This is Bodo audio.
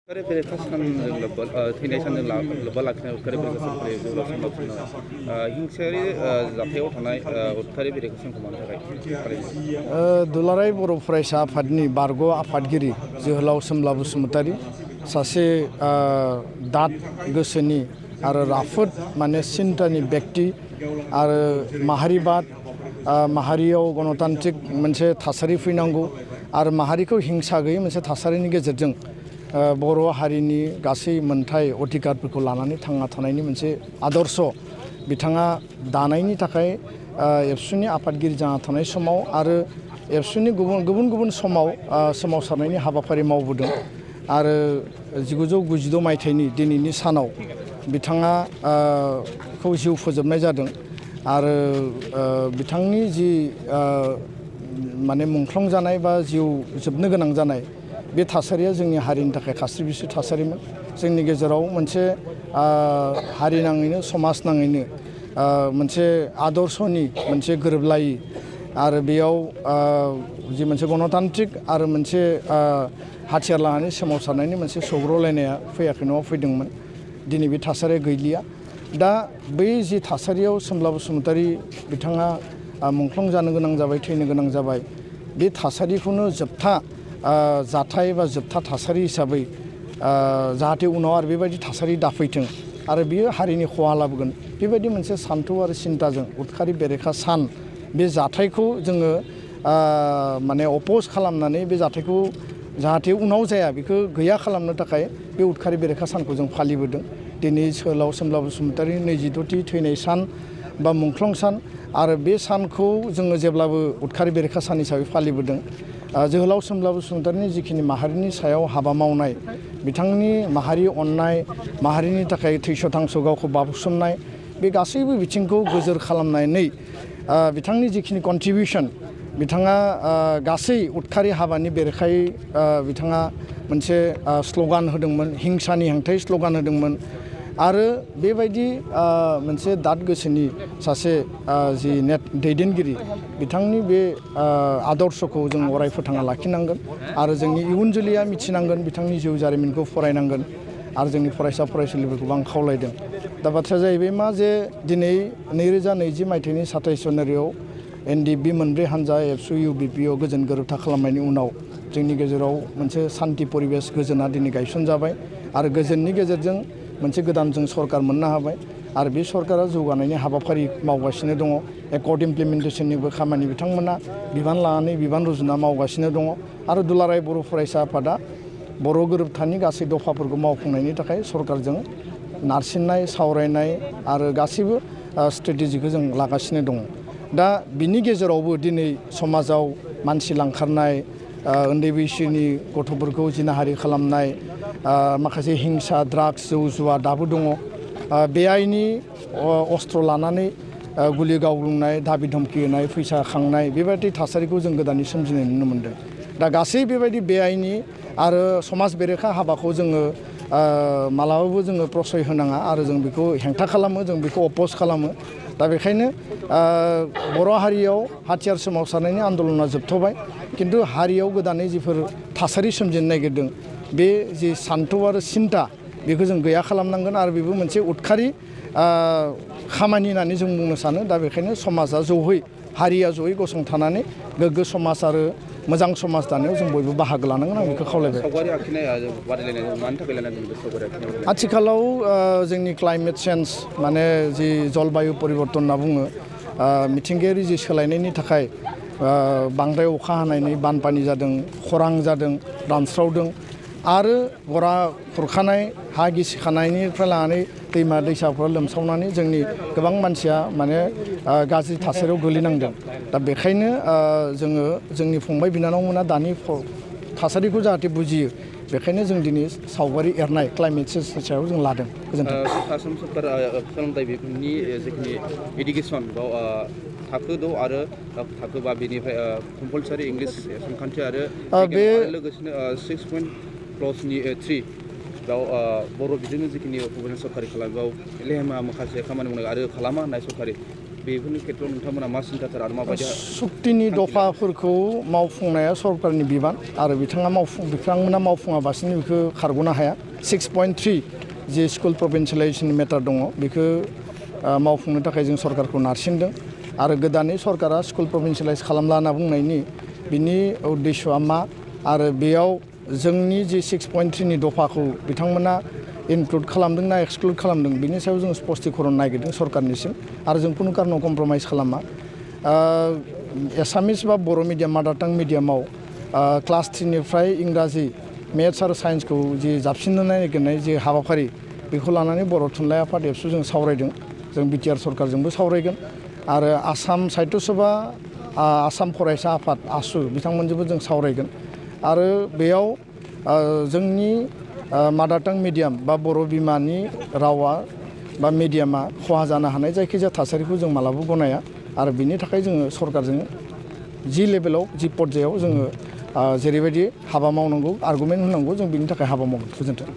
Kare berekas sanjung lebal, thina sanjung lebal akhirnya kare berekas sampai jauh sama sama. Hingsari zathayau thanai kare berekas yang kemana थाखाय? दुलाराय बर' फरायसा आफादनि बारग' आफादगिरि जोहोलाव सोमला बसुमतारी सासे दाद गोसोनि आरो राफोद माने सिन्तानि व्यक्ति आरो माहारिबाद माहारियाव गणतान्त्रिक मोनसे थासारि फैनांगौ आरो माहारिखौ हिंसा गैयै मोनसे थासारिनि गेजेरजों बर' हारिनि गासै मोनथाय अधिकारफोरखौ लानानै थांना थानायनि मोनसे आदर्श बिथाङा दानायनि थाखाय एबसुनि आफादगिरि जाना थानाय समाव आरो एबसुनि गुबुन समाव सोमावसारनायनि हाबाफारि मावबोदों आरो 1996 मायथाइनि दिनैनि सानाव बिथाङा खौ जिउ फोजोबनाय जादों आरो बिथांनि जि माने मुंख्लं जानाय बा जिउ जोबनो गोनां जानाय बे थासारिया जोंनि हारिनि थाखाय खास्रि बिस्रि थासारिमोन जोंनि गेजेराव मोनसे हारि नाङैनो समाज नाङैनो मोनसे आदर्शनि मोनसे गोरोबलायि आरो बेयाव जि मोनसे गणतान्त्रिक आरो मोनसे हाथियार लानानै सोमावसारनायनि मोनसे सौग्रावलायनाया फैयाखै नङा फैदोंमोन दिनै बे थासारिया गैलिया दा बै जि थासारियाव सोमला बसुमतारी बिथाङा मुंख्लं जानो गोनां जाबाय थैनो गोनां जाबाय बे थासारिखौनो जोबथा जाथाय बा जोबथा थासारि हिसाबै जाहाथे उनाव आरो बेबायदि थासारि दाफैथों आरो बियो हारिनि खहा लाबोगोन बेबायदि मोनसे सान्थौ आरो सिन्ताजों उदखारि बेरेखा सान बे जाथायखौ जोङो माने अपोज खालामनानै बे जाथायखौ जाहाथे उनाव जाया बेखौ गैया खालामनो थाखाय बे उदखारि बेरेखा सानखौ जों फालिबोदों दिनै सोलाव सोमला बसुमतारी 22थि थैनाय सान बा मुंख्लं सान आरो बे सानखौ जोङो जेब्लाबो उदखारि बेरेखा सान हिसाबै फालिबोदों जोहोलाव सोमला बसुमतारीनि जिखिनि माहारिनि सायाव हाबा मावनाय बिथांनि माहारि अननाय माहारिनि थाखाय थैस' थांस' गावखौ बावसोमनाय बे गासैबो बिथिंखौ गोजोर खालामनानै बिथांनि जिखिनि कन्ट्रिबिउसन बिथाङा गासै उदखारि हाबानि बेरेखायै बिथाङा मोनसे स्ल'गान होदोंमोन हिंसानि हेंथायै स्ल'गान होदोंमोन आरो बेबायदि मोनसे दाद गोसोनि सासे जि दैदेनगिरि बिथांनि बे आदर्शखौ जों अराय फोथांना लाखिनांगोन आरो जोंनि इयुन जोलैया मिथिनांगोन बिथांनि जिउ जारिमिनखौ फरायनांगोन आरो जोंनि फरायसा फरायसुलिफोरखौ आं खावलायदों दा बाथ्राया जाहैबाय मा जे दिनै 2020 मायथाइनि 27 जानुवारियाव एनडिएफबि मोनब्रै हानजा एबसु इउबिपिआव गोजोन गोरोबथा खालामनायनि उनाव जोंनि गेजेराव मोनसे सान्थि परिबेस गोजोना दिनै गायसनजाबाय आरो गोजोननि गेजेरजों मोनसे गोदान जों सरकार मोननो हाबाय आरो बे सरकारा जौगानायनि हाबाफारि मावगासिनो दङ एकर्ड इमप्लिमेन्टेसननिबो खामानि बिथांमोना बिबान लानानै बिबान रुजुना मावगासिनो दङ आरो दुलाराय बर' फरायसा आफादा बर' गोरोबथानि गासै दफाफोरखौ मावफुंनायनि थाखाय सरकारजों नारसिननाय सावरायनाय आरो गासैबो स्ट्रेटेजिखौ जों लागासिनो दङ दा बिनि गेजेरावबो दिनै समाजाव मानसि लांखारनाय उन्दै बैसोनि गथ'फोरखौ जिनाहारि खालामनाय माखासे हिंसा ड्राग्स जौ जुवा दाबो दङ बेआइनि अस्त्र लानानै गुलि गावलुंनाय दाबि धमखि होनाय फैसा खांनाय बेबायदि थासारिखौ जों गोदानै सोमजिनाय नुनो मोन्दों दा गासै बेबायदि बेआइनि आरो समाज बेरेखा हाबाखौ जोङो मालाबाबो जोङो प्रसय होनाङा आरो जों बेखौ हेंथा खालामो जों बेखौ अपोज खालामो दा बेखायनो बर' हारियाव हाथियार सोमावसारनायनि आन्दलना जोबथ'बाय किन्तु हारियाव गोदानै जिफोर थासारि सोमजिनो नागिरदों बे जि सान्थौ आरो सिन्ता बेखौ जों गैया खालामनांगोन आरो बेबो मोनसे उदखारि खामानि होननानै जों बुंनो सानो दा बेखायनो समाजा जयै हारिया जयै गसंथानानै गोग्गो समाज आरो मोजां समाज दानायाव जों बयबो बाहागो लानांगोन आं बेखौ खावलायबाय आथिखालाव जोंनि क्लाइमेट चेन्ज माने जि जलबायु परिबर्तन होनना बुङो मिथिंगायारि जि सोलायनायनि थाखाय बांद्राय अखा हानायनि बानपानि जादों खरां जादों रानस्रावदों आरो गरा खुरखानाय हा गिसिखानायनिफ्राय लानानै दैमा दैसाफ्रा लोमसावनानै जोंनि गोबां मानसिया माने गाज्रि थासारियाव गोलैनांदों दा बेखायनो जोङो जोंनि फंबाय बिनानावमोना दानि थासारिखौ जाहाथे बुजियो बेखायनो जों दिनै सावगारि एरनाय क्लाइमेट चेन्जनि सायाव जों लादों गोजोन्थों आसाम सरकार सोलोंथाइ बिफाननि जिखिनि इडुकेसन बाव थाखो द' आरो थाखो बा बेनिफ्राय कम्पालसारि इंलिस सानखान्थि आरो लोगोसेनो 6.3 बाव बर' बिजोंनि जिखिनि सरकारि खालामो बाव लेहेमा माखासे खामानि मावनाय आरो खालामा होननाय सरकारि बेफोरनि खेथ्रआव नोंथांमोना मा सिन्थाथार आरो माबायदि सुक्तिनि दफाफोरखौ मावफुंनाया सरकारनि बिबान आरो बिथांमोना मावफुङाबासिनो बेखौ खारग'नो हाया 6.3 जे स्कुल प्रभिन्सियेलाइजेसन मेटार दङ बेखौ मावफुंनो थाखाय जों सरकारखौ नारसिनदों आरो गोदानै सरकारा स्कुल प्रभिन्सियेलाइज खालामला होनना बुंनायनि बिनि उद्देश्यआ मा आरो बेयाव जोंनि जे 6.3 नि दफाखौ बिथांमोना इनक्लुड खालामदों ना एक्सक्लुड खालामदों बिनि सायाव जों स्पष्टीकरण नागिरदों सरकारनिसिम आरो जों खुनु कारनाव कमप्रमाइज खालामा एसामिस बा बर' मिडियाम मादार टां मिडियामाव क्लास 3 निफ्राय इंराजि मेथ्स आरो साइन्सखौ जि जाबसिननो नागिरनाय जे हाबाफारि बेखौ लानानै बर' थुनलाइ आफाद एबसु जों सावरायदों जों बिटिआर सरकारजोंबो सावरायगोन आरो आसाम साहित्य सभा आसाम फरायसा आफाद आसु बिथांमोनजोंबो जों सावरायगोन आरो बेयाव जोंनि मादार टां मिडियाम बा बर' बिमानि रावा बा मिडियामा खहा जानो हानाय जायखिजाया थासारिखौ जों मालाबा गनाया आरो बिनि थाखाय जोङो सरकारजों जि लेभेलाव जि पर्यायाव जोङो जेरैबायदि हाबा मावनांगौ आर्गुमेन्ट होनांगौ जों बिनि थाखाय हाबा मावगोन गोजोन्थों